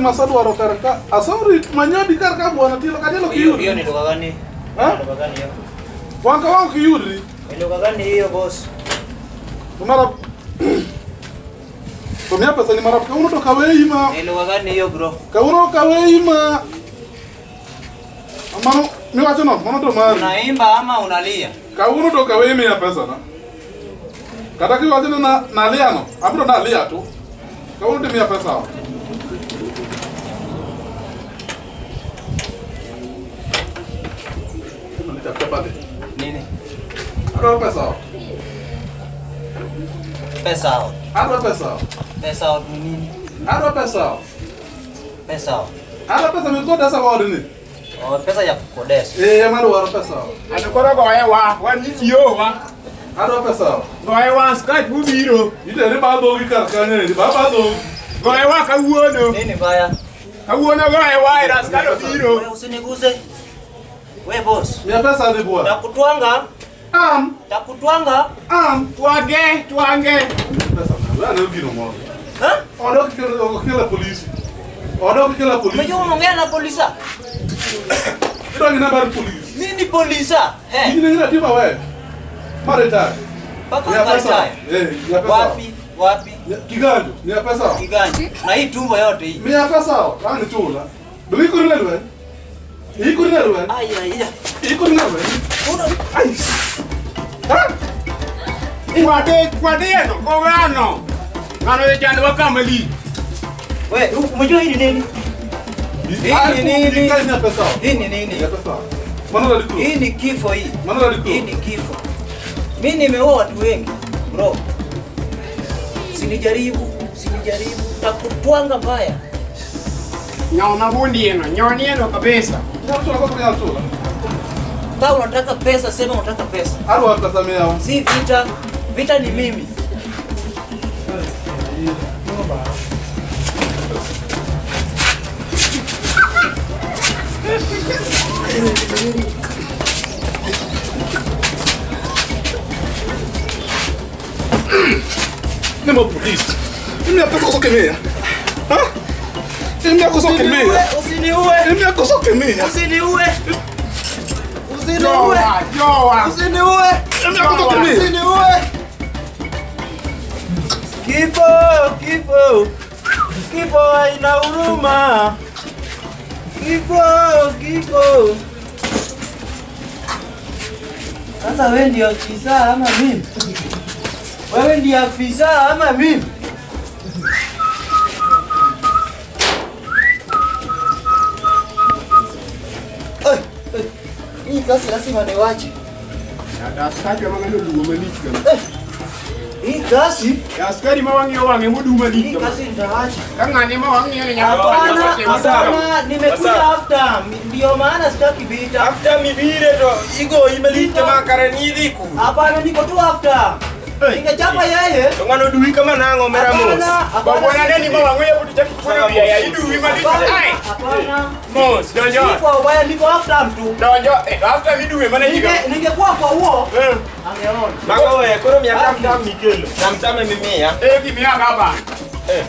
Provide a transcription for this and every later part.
asedwaro kar ka. Asori manyodi kar ka bwana tielo ka tielo Hiyo kiyudi. hiyo ni lugha gani? Ha? Lugha gani hiyo? Wang ka wang kiyudri. Ni lugha gani hiyo boss? To mara To miya pesa ni mara kawuono to kaweyi ma. Ni lugha gani hiyo bro? Kawuono kaweyi ma. Mano miwacho no, mano to mari. Unaimba ama unalia? Kawuono to kaweyi miya pesa na. Kata kiwacho ni na nalia no, abiro nalia tu. Kawuono to miya pesa. Nini? Adwaro pesa. Pesa out. Adwaro pesa. Pesa out ni nini? Adwaro pesa. Pesa out. Adwaro pesa mikodesa godni. Oh, pesa ya kukodesha. Eh, ema dwaro pesa. Ato koro goye wa, wan ji wa. Adwaro pesa. Goye wa Skype ubiro. Iteri ba dhogi kar kanyo endi, ba ba dhogi. Goye wa kawuono. Nini mbaya? Kawuono goye wa e askari obiro. Wewe usiniguse. We boss. Miya pesa adhi bwana. Takutwanga, An, takutwanga. an. Twange, twange. Pesa na, we aneno gino moro. Ha? Odok kelo polisi. Odok kelo polisi. Umejua unaongea na polisa? Idwa gi namba mar polisi. Mimi ni polisa. He. In gi ratiba we. Mar retire. Paka Miya pesa. ukatae. Eh, miya pesa. Wapi? Wapi? Kiganjo, miya pesa. Kiganja. Na hii tumbo yote hii. Miya pesa. Ang ichula. Be ikori ne lweny? Ikori ne lweny? Ai ai ai. Ikori ne lweny? Una Ai. Ha? Kwade, kwade no, kogano. Ng'ano e chandwa kama lich. We, umejua hii ni nini? Hii ni nini? Kae miya pesa. Hii ni nini? Miya pesa. Mano radi kuro. Hii ni kifo hii. Mano radi kuro. Hii ni kifo. Mimi nimeua watu wengi bro. Sinijaribu, sinijaribu, takutwanga mbaya. Nyona bundieno, nyonieno kabisa. Nyalo chula koso nyalo chula? Kama unataka pesa, sema unataka pesa. Adwaro pesa miyawa. Si vita, vita ni mimi. Nima polisi. Imiya pesa koso kimiya? Ha? Imiya koso kimiya? Usiniue, Imiya koso kimiya? usiniue. Usiniue. Jowa, jowa. Usiniue. Imiya koso kimiya? Usiniue. Kifo, kifo. Kifo haina huruma. Kifo, kifo. Sasa wewe ndio afisa ama mimi? Wewe ndio afisa ama mimi? Oi, oi. Hii kazi lazima niwache. Askari ma ng'ano dugo malich kama. Hii kazi, Askari ma wang'iyo wang'e modu malich hii kama. kazi nitaacha. Ka ng'ane ma wang'iyo ni nyalo Hapana, konyo hapana, nimekuja after. Ndio maana sitaki vita. After mibire to igoyi malich kama kare ni idhi ku. Hapana, niko tu after. Ningechapa yeye. To ng'ano duwi kama nang'o mera mos. Hapana, hapana. Babwana ne ni ma wang'eyo pod chak ipuoyo wiya ya iduwi malich. Hapana, Ai. hapana. Mos, donjo. Si kwa ubaya, niko after mtu. Donjo, eh, after miduwe mana higa. Ningekuwa kwa huo Eh, angeona. Mago we koro miya tamtam mikelo. Tamtam emimiya. eh gimiya gaba. Eh.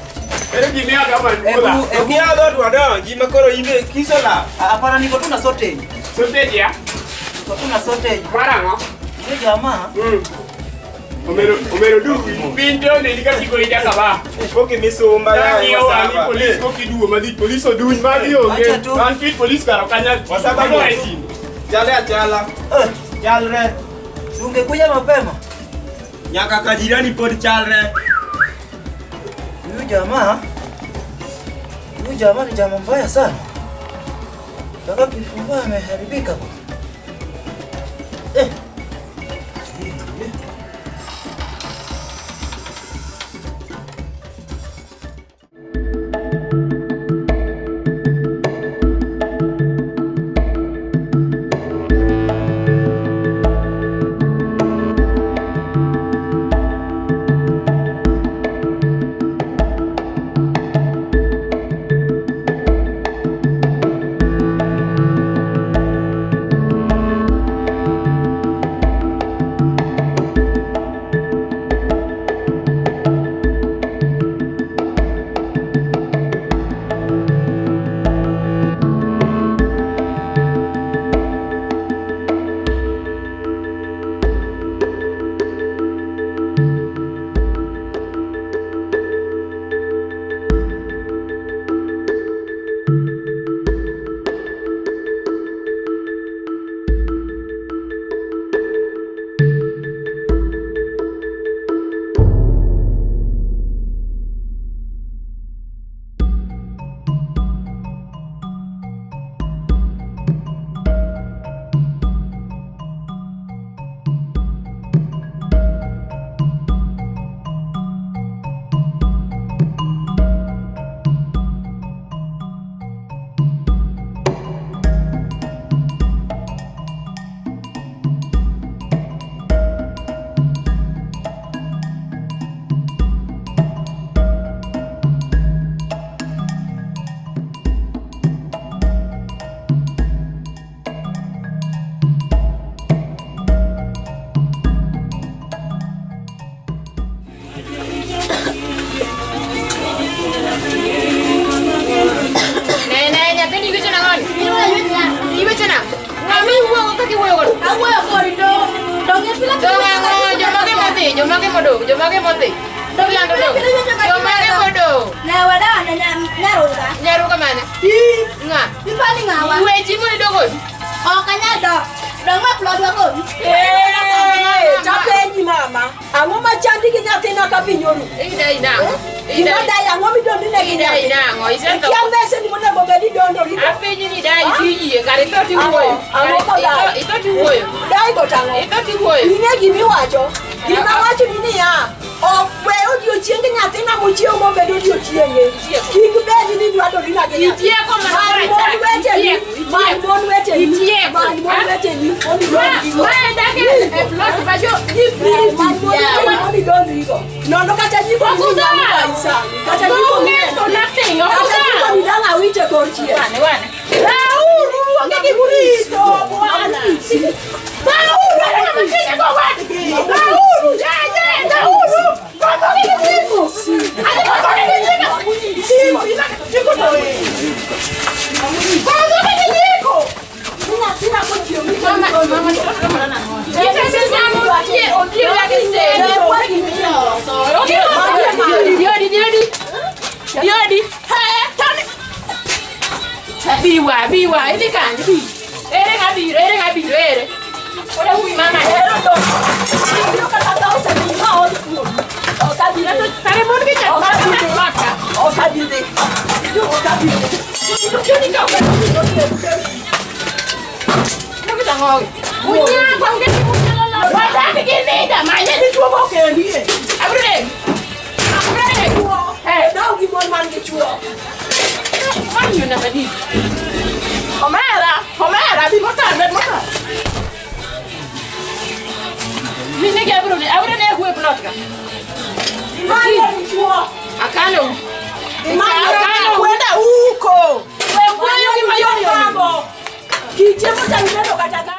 Eh gimiya gaba nduola. Ebu, To kia dhoot wadonji ma koro imbe kiso lal. hapana, niko tu na sausage. Sausage ya? Niko tu na sausage. Marang'o? Yule jamaa Omero omero duwi. Piny to oneni ka kiko ija kaba. Koki misumba ya Ang'iyo wang'i wasaba. polis kokiduwo malich polis oduny magi onge. Acha tu. An fit polis kar ok anyal tiyo. Wasaba Ago mos. e simu. Chale achala. eh, Chalre. si ungekuja mapema. Nyaka ka jirani pod chalre. Huyu jamaa, huyu jamaa ni jamaa mbaya sana. Kaka kifungua ameharibika bwana. Eh. Jomage modhi. Lando dong. Jomage modong. Ne wadana nyaruga. Nyaruga mane? Ng'a? Ipani ng'awa? Wechi mondo idog odi. Ok anyal dok. Dong ma plodwa kodi. Tapenji mama, ang'o machandi gi nyathina ka piny oru? Idai nang'o? Gima dai ang'o midondine gi Idai nyathi? nang'o? Isetho. Ikia mbese ni monego bed ni dondori go. Apenji ni dai tiyie kare itho tiwuoyo. Ang'o Kare kodai? itho tiwuoyo. Dai go tang'o? Itho tiwuoyo. Ing'e gimiwacho? Gima wacho ni niya, ok we odiochienge nyathina mochiew mobedo odiochienge. Kik bed ni idwa dondina gi nyathi. Itieko mana Many mon kora chak. weteni, Itieko, many mon weteni, Itieko. many mon Ha? weteni, mondo Ma idondrigo. ma dak e plot ma jo Many mon weteni mondo idondrigo. Nono kata jiko ni Okuda! nyalo kai sani. Kata jiko ni Onge to nothing. kata Okuda. jiko ni dang' awite kor chiel. Wane wane. Rauru, onge gimurito, bwana. Rauru, Rauru, Rauru, Biwa, biwa, idhi kanye? Bi. Ere ng'a biro, ere ng'a biro, ere. Oda hui mama. Kare mon gi chak mar plot ka. Look at the hog. Unya, onge gi munyalo loso. Wadak gi nida, manye dichuo mokendi. Abro negi. Abro negi. Eh, manyo na madi. Omera, omera, bi motar, bed motar. Mine gi abro ne, abro ne e plot ka. Akano. Akano. Kwenda huko. We wuoyo gi mayom yom. Kichiemo cha ineno kata ka.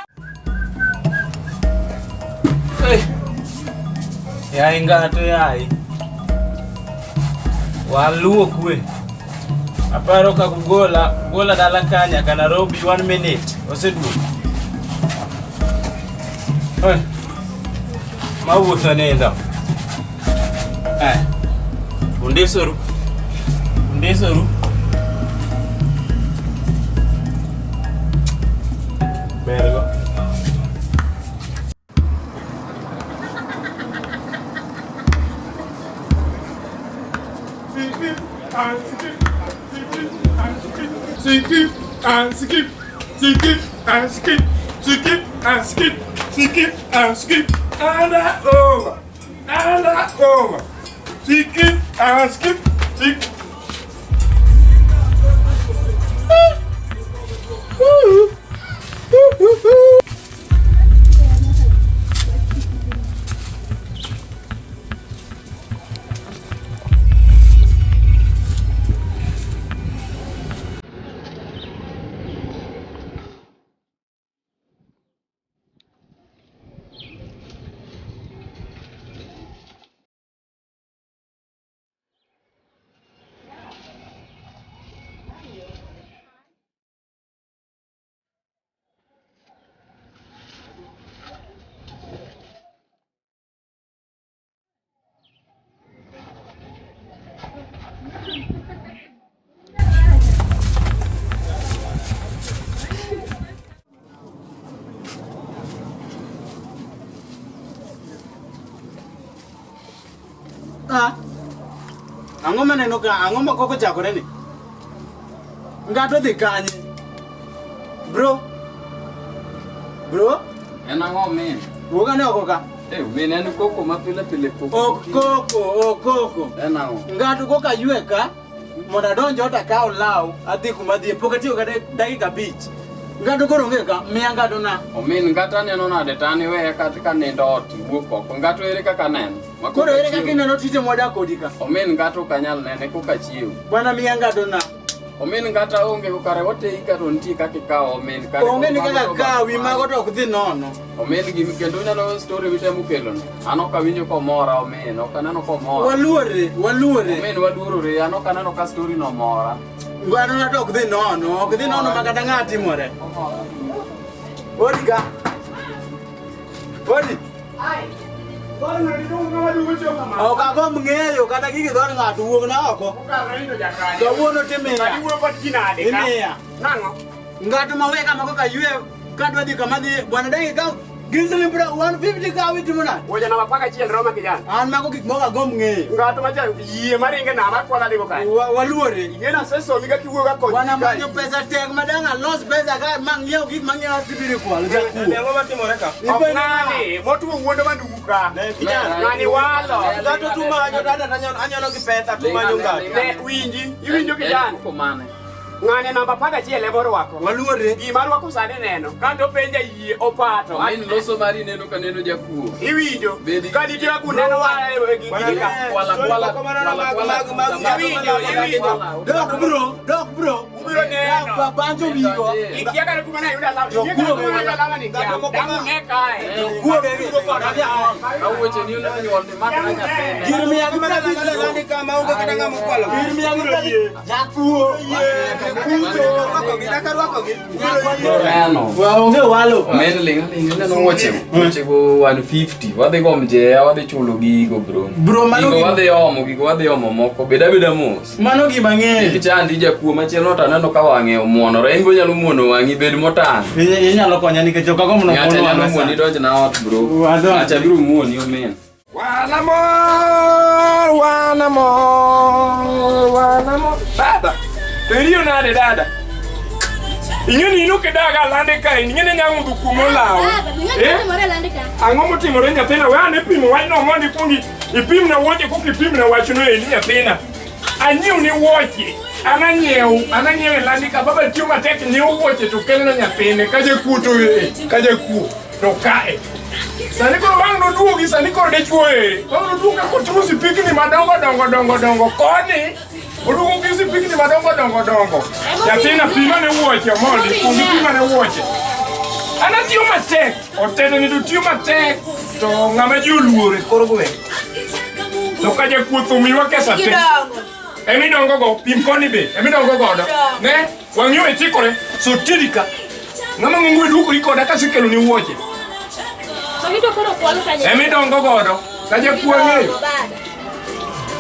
Yayi ng'ato yayi. Waluwo kwe. Aparo ka kugola, gola dala ka nyaka Nairobi 1 minute. Oseduogo. Eh. Mawuotho nindo. Eh. Undisoru. Undisoru. Bergo. Skip and skip, skip and skip, skip and skip, skip and skip, and over, and over. Skip and skip, skip. Ka. Ang'o maneno ka? Ang'o ma koko chakore ni? Ng'ato dhi kanye? Bro. Bro, En ang'o min? wuog ane oko ka. Eh, min en koko ma pile pile koko. Ok koko, ok koko. En ang'o? Ng'ato koka ywe ka mondo adonj ot akaw law adhi kuma adhiye pok atiyo kata dakika abich. Ng'ato koro onge ka, miya ng'ato na. Omin ng'ato aneno nade to an iweya kata ka nindo ot iwuok oko. Ng'ato ere kaka neno? Ma Koro koka ere kaka chiewo. ineno tije mwadak kodi ka? Omin ng'ato ok anyal nene koka chiewo. Bwana miya ng'ato na. Omin ng'ato onge go kare watei ka to nitie kaka ikawo omin kare. Onge ni mago kaka to kawi bath mago mari. to ok dhi nono. Omin gimi kendo ineno story mitemo kelo no. An ok awinjo komora omin, ok aneno komora. Waluorre, waluorre. Omin waluorore, an ok aneno ka story no mora. Ng'ato na to ok dhi nono, ok dhi nono ma kata ng'a timore. Odi ka. Odi. Dhood ng'ato iduong' ng'ama duogo chiewo kama. Ok agomb ng'eyo kata gigi dhood ng'ato wuog na oko. Okalo nindo jakanye. Kawuono timiya. Iwuoyo kod ji nade ka? Imiya. Nang'o? Ng'ato ma we kama koka ywe kadwa dhi kama dhi bwana dai ka gin siling pra 150 ka witimo nade? Wuoche namba 11 roma kijana. An mago gik moko agomb ng'eyo. Ng'ato ma ja yie maringe nama kwala dhigo kae. Waluore. Ing'e nasesomi kaka iwuoyo ga kod Bwana ji kae. manyo pesa tek madang' alos pesa ka mang'iew gik mang'iew asibiro kwalo jakuo. Ang'o matimore ka? Ok ng'ani, motuo wuondo mandugu ka. Kijana. Ng'ani walo. Ng'ato tumanyo dada to anyono gi pesa tumanyo ng'ato. Ne winji, iwinjo kijana. Komane. Ng'ani namba 11 ema orwako. Waluore. Gima arwako sani neno. Kato penja yie opato. Omin loso mari neno ka neno jakuo. Iwinjo. Bedi- Ka nitie kaka uneno wala e gigi ka. Kwala kwala kwala kwala. Iwinjo, iwinjo. Dok bro, dok bro. Ubiro neno. Dok banjo wigo. Ikia kata kuma nayudo alama. Ikia kata kuma nayudo alama ni kia. Dang' une kae. Kuo bebe. Ka wuoche ni onyuol to imak na nyathine. Gir miya gi Mana landa landi ka maonge kata ng'ama okwalo. Gir miya gi prabich. Jakuo. Kucho rwakogi, dak arwakogi. Neno. Wa onge walo. Omin ling' aling' ineno wuoche wuoche go 150 wadhi go mjeya wadhi chulo gigo bro. Bro, mano Gigo gima- wadhi omo gigo wadhi omo moko bed abeda mos. Mano gima ng'eyo. Kik ichandi jakuo machielo to aneno ka wang'e omuonore in be onyalo muono wang'i bed motang'. Inyalo konya nikech ok agomb Ng'acha nomuono nyalo wang'a muoni sani. donj na ot bro. Wadonj. Ng'acha biro muoni omin. Wanamor, wanamor, wanamor. Dada, to iriyo nade dada? Ing'e ni in ok idag alande kae, ing'e ni nyang'udho kuom olaw. Baba, ing'e Eh? gima timore e landi ka? Ang'o motimore nyathina? We ane pimo wachno mondo ikuong ipimna wuoche koka ipimna wachno endi nyathina. Anyiew ni wuoche. An anyiew, an anyiew e landi ka baba tiyo matek nyiewo wuoche to kelona nyathine ka jakuo to e, ka jakuo to kae. Sani koro wang' noduogi, sani koro dichuo ere. Wang' noduogi ka koting'o sipikni madongo dongo dongo dongo koni. Oduogo gi sipikni madongo dongo dongo. Nyathina pima ne wuoche mondi, kuong ipima ne wuoche. An atiyo matek, otelo ni to tiyo matek, to ng'ama ji oluoro e kor gweng'. To ka jakuo thum ywak e sa te. Gidongo. Emidongo go, pim koni be, emidongo godo. Ne, wang'i owe chikore, so tiri ka. Ng'ama ng'ongo iduokori koda kasekelo ni wuoche. To gito koro kwalo kanye. Emidongo godo, ka jakuo ang'eyo. Baba,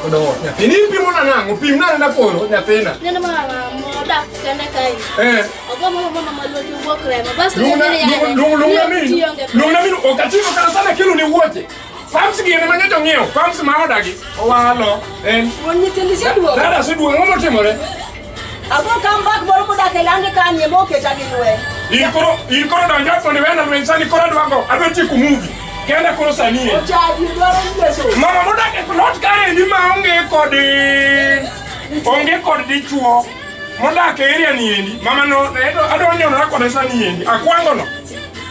Odongo. Nyathini ipimo na nang'o? Pim na nena koro, nyathina. neno mama modak kende kae. Eh. Ogo mama mama maluoki wuok remo. Bas Luongna luongna minu. Luongna minu, ok ating'o kata sana kelo ni wuoche. Pams gi ema nyocha ong'iewo, pams ma odagi. Owalo, en. Wuon nyithindi oseduogo. Dada oseduogo, ang'o motimore? Abo come back moro modak e landi kanye moketa gi lweny. In koro, in koro donj ot mondo iwena lweny sani koro adwa go, adwa tieko movie. Kenda koro sani e. Ochaji dwaro nyeso. Mama modak e plot kaendi maonge kod onge kod dichuo modak e area ni endi. Mama no adwa nyonora kode sani endi. Akwango no.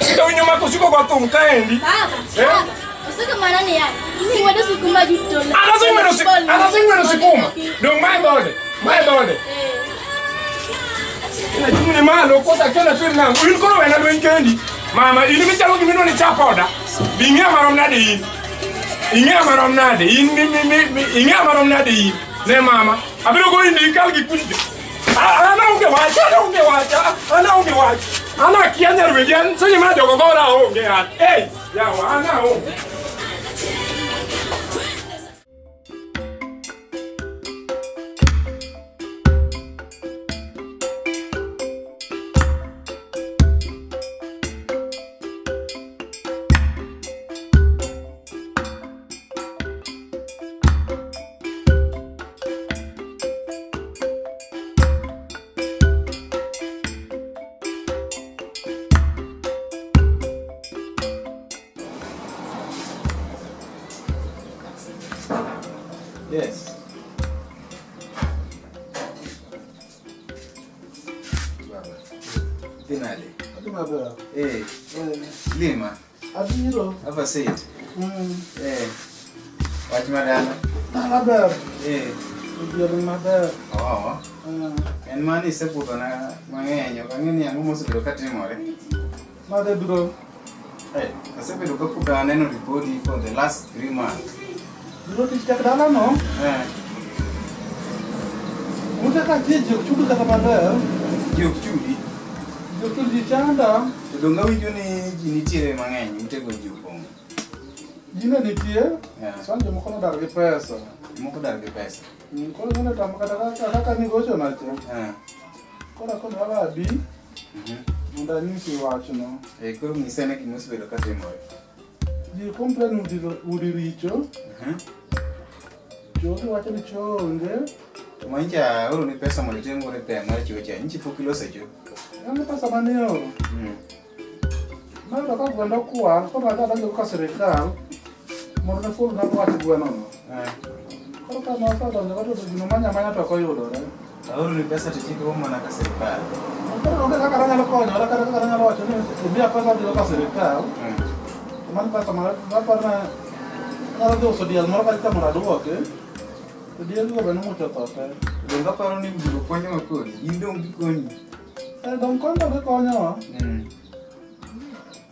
Sika winyo mako siko go thum kaendi. Baba, Eh? baba. Osiko mana niya. Ing'wedo sikuma duto. An aseng'wedo an aseng'wedo sikuma. Dong' mae dhode. Mae dhode. Ina chung'ni malo kosa kela chwer nang'o. In koro wena lweny kendi. Mama, in michalo gima idwa ni chak oda. Bi ing'eya marom nade in? Ing'eya marom nade? In mi mi mi mi ing'eya marom nade in? Ne mama, abiro goyi ni ikal gi kuchni. An aonge wach, an aonge wach, an aonge wach. An akia nyar wegi, an seche ma jogo gora aonge an. Ei, yawa, an aonge. Yes. Baba. Finally. Adhi maber. Eh. Lima. Abiro. Have a seat. Eh. Wach madala. Dala ber. Eh. Odhier maber. Oo. En mani isebudhona mang'eny, ok ang'e ni ang'o mosebedo katimore. Made bro. Eh, asebedo kapok aneno ripodi for the last 3 months. Bro tich tek dala no. Eh. Ute ka ji ji ok chudi kata maber. Ji ok chudi. Ji ok chudi ji chanda. To donge awinjo ni ji nitiere mang'eny, utego ji opong'o. Ji ne nitie, Yeah. san jomoko nodar gi pesa. Moko dar gi pesa. Koro ng'ane tamo kata kaka nigochona cha. Eh. Koro akoni baba abi mondo anyisi wachno. Eh, koro nyisa ane gima osebedo ka timore. Ji complain udi richo. Chogi wacho ni choo onge. To ma nyicha aoroni pesa mondo itim go repair mar choo cha. Nyicha pok iloso choo. Ng'ane pesa mane ioro. Nayudo ka gwenda okwal, koro adhi adonjo ka sirikal mondo ne fulna wach gwenono. Koro ka nosedonjo go to gino manya amanya to ok oyudore. Aoroni pesa to chiko mana ka sirikal. Koro onge kaka nanyalo konyora kata kaka nanyalo wacho ni imiya pesa adhigo ka sirikal. To mano pesa ma aparo ni anyalo dhi uso diel moro kacha mondo aduoki. To dielgo be nomucho tho te. Donge aparo ni gigo konyowa kodi. In dong gikonyi. Eh, dong kony to gikonyowa.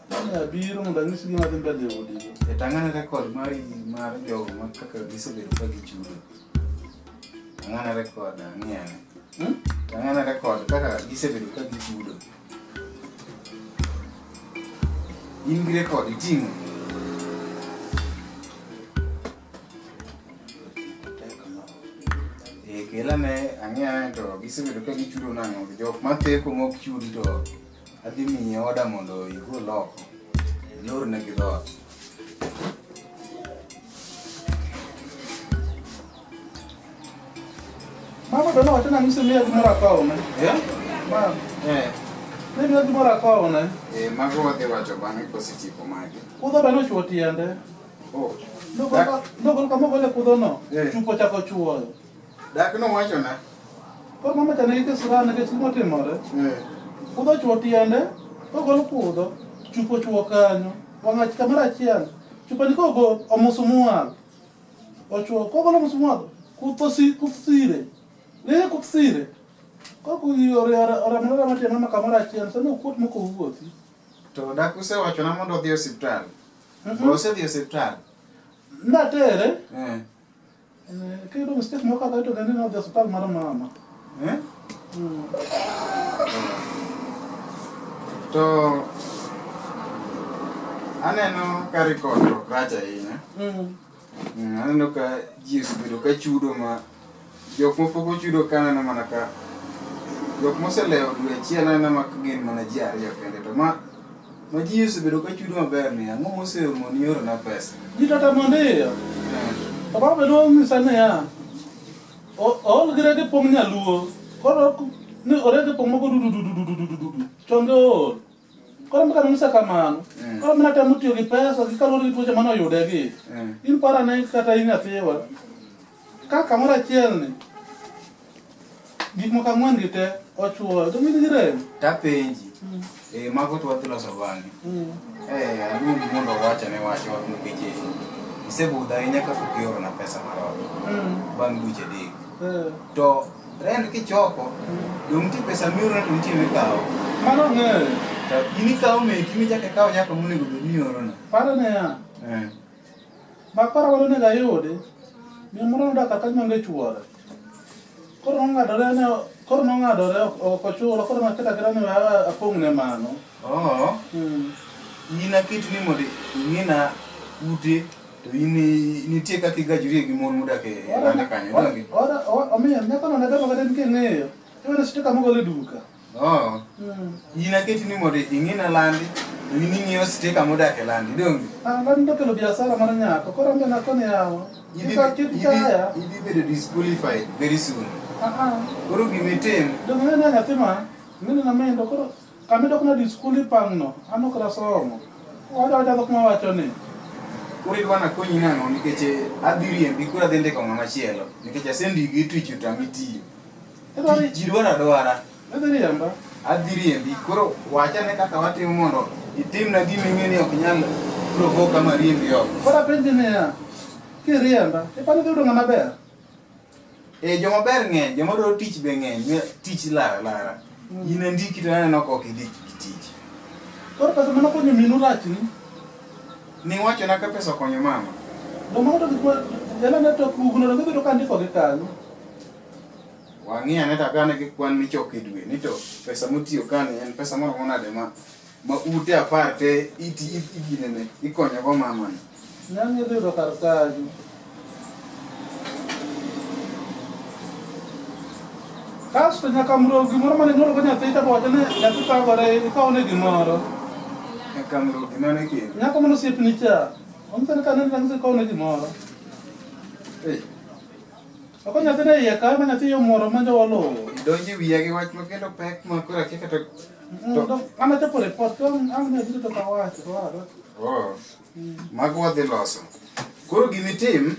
Mane abiro mondo anyisi gima dhi mbele e udigo. E tang'ane record mari mar jogo ma kaka gisebedo ka gichudo. Tang'ane record ang'i ane. Tang'ane record kaka gisebedo ka gichudo. In gi record iting'o. E kel ane ang'i ane to gisebedo ka gichudo nang'o. Jok matheko mok chudi to adhi miyi order mondo igol oko. Ilornegi dhoot. Mama to nowacho ni anyisi miya gimoro akowne. Eh? Mama. Eh. Ne miya gimoro akowne. Eh, mago wadhi wacho bang'e kosetieko magi. Kudho be nochuo tiende. Oh. Nogol kama ogole kudhono. Eh. Chupo ochako chuoyo. Dak nowachona. Koro mama cha nigi kisirani nikech gima otimore. Eh. Kudho ochuo tiende, kogol kudho, chupo ochuo kanyo. Wang'ach kamoro achiel. Chupa ni kogol, omusmual. Ochuo, kogol omusmual, kutho si, kuth sire. Ne kuth sire. Koro oramore rama tie mama kamoro achiel, sani okuot mok owuothi. To dak usewachona mondo odhi e osiptal. Be osedhi e osiptal? Natere. Eh. Kiyudo mistake moro kaka to nende nodhi e osiptal mar mama. Eh? To aneno ka record ok rach ahinya. Aneno ka ji osebedo ka chudo ma jok mapok ochudo ka aneno mana ka jok moselewo dwe achiel aneno ma gin mana ji ariyo kende to ma ma ji osebedo ka chudo maber ni ang'o mosemoni orona pesa? Ji to temo ndiyo. To baba be nonyisa niya, ool gi rege pong' nyaluo. Koro ni orege pong' moko dudu dudu dudu dudu dudu. Chonge ool. Koro mka nonyisa kamano. Koro mina temo tiyo gi pesa gi kaluwore gi tuoche mane oyude gi. In par ane kata in nyathiwa. Ka kamoro achiel ni gik moko ang'wen gi te ochuoyo to in gi rem. Tapenji. Eh, mago to wadhi loso bang'e. Eh, aluongi mondo owachane wach ot nikech isebudho ahinya kapok iorona pesa mar ot. Bang' dweche adek. To rent kichoko, dong' nitie pesa miorona to nitie mikawo. Mano ang'eyo. To in ikawo meki michako ikawo nyaka monego bed ni iorona. Par niya, Eh. makora mane onego ayudi, miyo moro nodak kar kanyo maonge chuore. Koro nong'adore ne koro nong'adore ok ochulo koro naketo aketa ni we apong'ne mano. Oo. In aketi ni mondo ing'ina ute to in nitie kaka igajori gi mon modak e lande kanyo donge? Omiyo nyakono ne dwaro kata en king'iyo, iwene stika mogol e duka. Oo. In aketi ni mondo ing'ina landi to in ing'iyo stika modak e landi donge? Ah, landi nokelo biashara mar nyako, koro an be nakoni yawa. Kik chaya. Idhi bedo disqualified very soon. Ah ah. Koro gimitim Donge ing'e ni nyathi ma, ing'e ni namindo koro kama idok nadi skul ipang'no, an ok nasomo. Wacho awacha dhok mawacho ni. Koro idwa nakonyi nang'o nikech adhi riembi koro adhi ndiko ng'ama chielo nikech asendiki tich otami tiyo. Ji dwaro adwara. Idhi riemba? Adhi riembi. Koro wachane kaka watimo mondo itimna gima ing'e ni ok nyal provoke ama riembi oko. Koro apenji niya, kiriemba, iparo idhi yudo ng'ama ber? Eh, joma ber ng'eny, joma dwaro tich be ng'eny, tich lara lara. In andiki to aneno ka ok idhi gi tich. Koro pesa mane okonyo minu rachni? Niwachona ka pesa okonyo mama. To mago to gik ma en ane tok bugno donge ibedo ka ndikogi kanyo. Wang'i ane to akane gi kwan michoko e dwe ni to pesa motiyo kani en pesa maromo nade ma ute apar te iti iginene ikonyogo mamani. Nyang' idhi yudo kar kanyo. Kasto nyaka mro gimoro mane inyuolo go nyathi to wacho ni nyathi thagore ikawne gimoro. Nyaka mro gimane kendo. Nyako mane osiepni cha. Onyise ni kaneni tanyise ikawne gimoro. Eh, Ok nyathi ne iye ka ema nyathi iye omworo ma jowa oluwo. Idonjo e wiya gi wach ma kendo pek ma koro akia kata An achopo report to ang' ne abiro to kawacho to wado. Oh. Mago wadhi loso. Koro gimitim,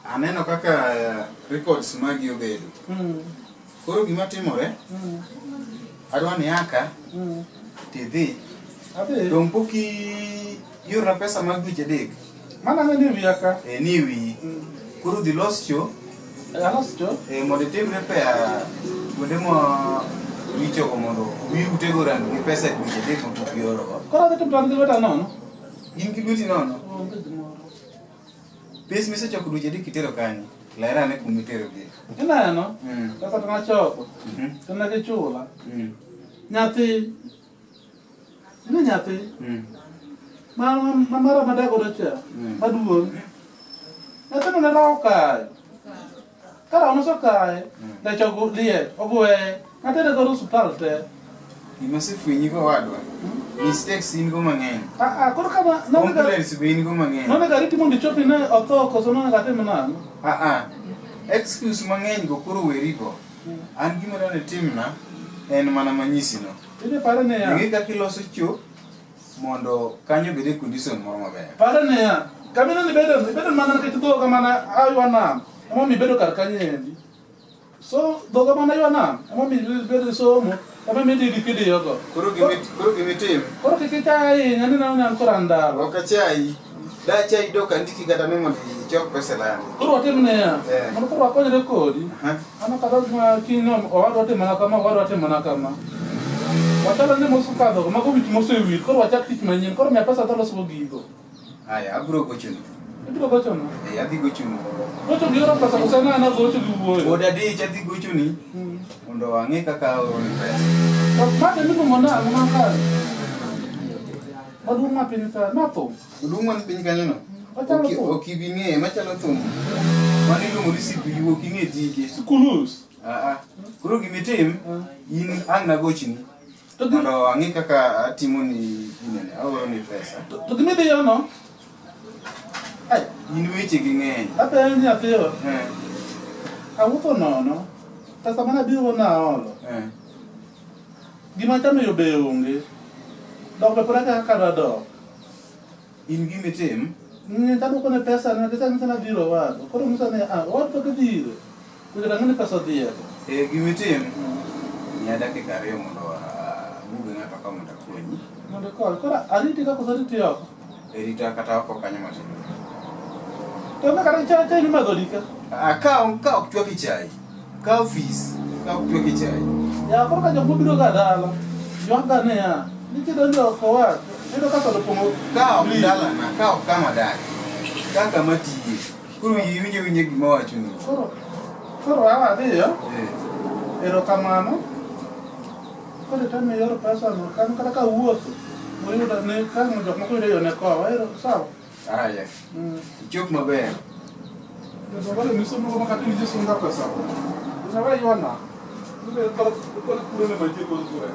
aneno kaka records magi obedo. Koro gima timore, adwa ni aka tidhi. Adhi. Dong' pok iorna pesa mag dweche adek. Mana ng'e ni wiya ka. Eh, ni wiyi. Koro dhi los cho. Alos cho. Eh, mondo itim repair kuonde ma richogo mondo wi utego rang gi pesa e dweche adek ma pok iorogo. Koro adhi timo to an gi lweta nono. In gi lweti nono. Onge gimoro. Pes misechoko dweche adek itero kanye? Ler ane kuma iterogie. Ineno? Mm. Pesa to nachoko. Mhm. To ne gichula. Mm. Nyathi. Ine nyathi. Mm. Ma ma mara madak godo cha. Mm. Maduong'. Nyathino ne rawo kayo. Ka rawo nosekaye, lech ogu liech ogweye. Natere godo osiptal te. Gima osefwenyi go owadwa, mistakes in go mang'eny. Ah ah, koro kama nonego Complaints be in go mang'eny. nonego ariti mondo ichopi ne otho koso nonego atim nang'o? Ah ah. Excuse mang'eny go koro werigo. An gima dwa ni itimna en mana manyisino. Idhi pare niya. Ing'e kaka iloso cho mondo kanyo obed e condition moro maber. Pare niya, kamino ni bedo ibedo mana nikech dhoga mana aywa nam emomiyo ibedo kar kanyo endi. So dhoga mana aywa nam emomiyo ibedo somo emomiyo idhi gi kidiyogo. Koro gimitim. Koro kik ichaya ahinya ni neno ni an koro an dala. Ok achayi. Dachayi dok andiki kata ni mondo ichok pesa e landi. Koro watim niya, Eh. mondo koro wakonyre kodi. An kata ma kiny no owadwa timo mana kama, owadwa timo mana kama. Wachalo ni mosekadho, mago wich mosewil, koro wachak tich manyien, koro miya pesa to alosgo gigo. Aya, abiro gochoni. Ibiro gochona? Eh, adhi gochoni. Gocho gi oro pesa koso en ana gocho gi wuoyo? Pod adich adhi gochoni mondo ang'e kaka aoroni pesa. To mate miluongo nang'o ma kae? Maduong' ma piny ka, ma thum. Maduong' man piny kanyo no? Ochalo thum. Ok ibi ng'eye, machalo thum. Mano iluongo ni CPU, ok ing'e tije. Skulus. Ah, ah. Koro gimitim, in ang' nagochni. Mondo ang'e kaka atimoni ginene, aoroni pesa. To gimidhiyo no? In weche gi ng'eny. Apenjo nyathiwa. Eh. Awuotho nono. Pesa mane abiro naolo. Eh. Gima achamo e yo be onge. Dok be pod akia kaka adwa dok. In gimitim? Taduoko ne pesa ne nikech anyise ni adhi ir owadwa. Koro onyisa ni ah, owadwa pok idhi ire. Kucho to ang'e ni pesa odhiye. Eh, gimitim, miya dakika ariyo mondo awuo gi ng'ato ka mondo akonyi. Mondo ikony. Koro ariti ka koso ariti oko? E rita kata oko kanyo matin. To onge kata chai chai mimadho odi ka. Ah, ka ka ok chwaki chai. Ka ofis, ka ok chwaki chai. Ya koro ka jok mobiro ga dala, ywak ga niya, ni kidonjo oko wa, iyudo ka soda opong'o Ka ok dalana, ka ok kama adake, ka kama atiye. Koro iwinjo awinja gima awachoni. Koro koro awa adhiyo. Erokamano. Koro item ior pesa no kan kata ka wuotho, moyudo ni ka jok moko yudo yo ne kowa, ero sawa. Aya. Ichop maber. Wale misomo kama kata winjo sunga pesa. Unawa yona. Ule kala kala kule ne maji ko zure.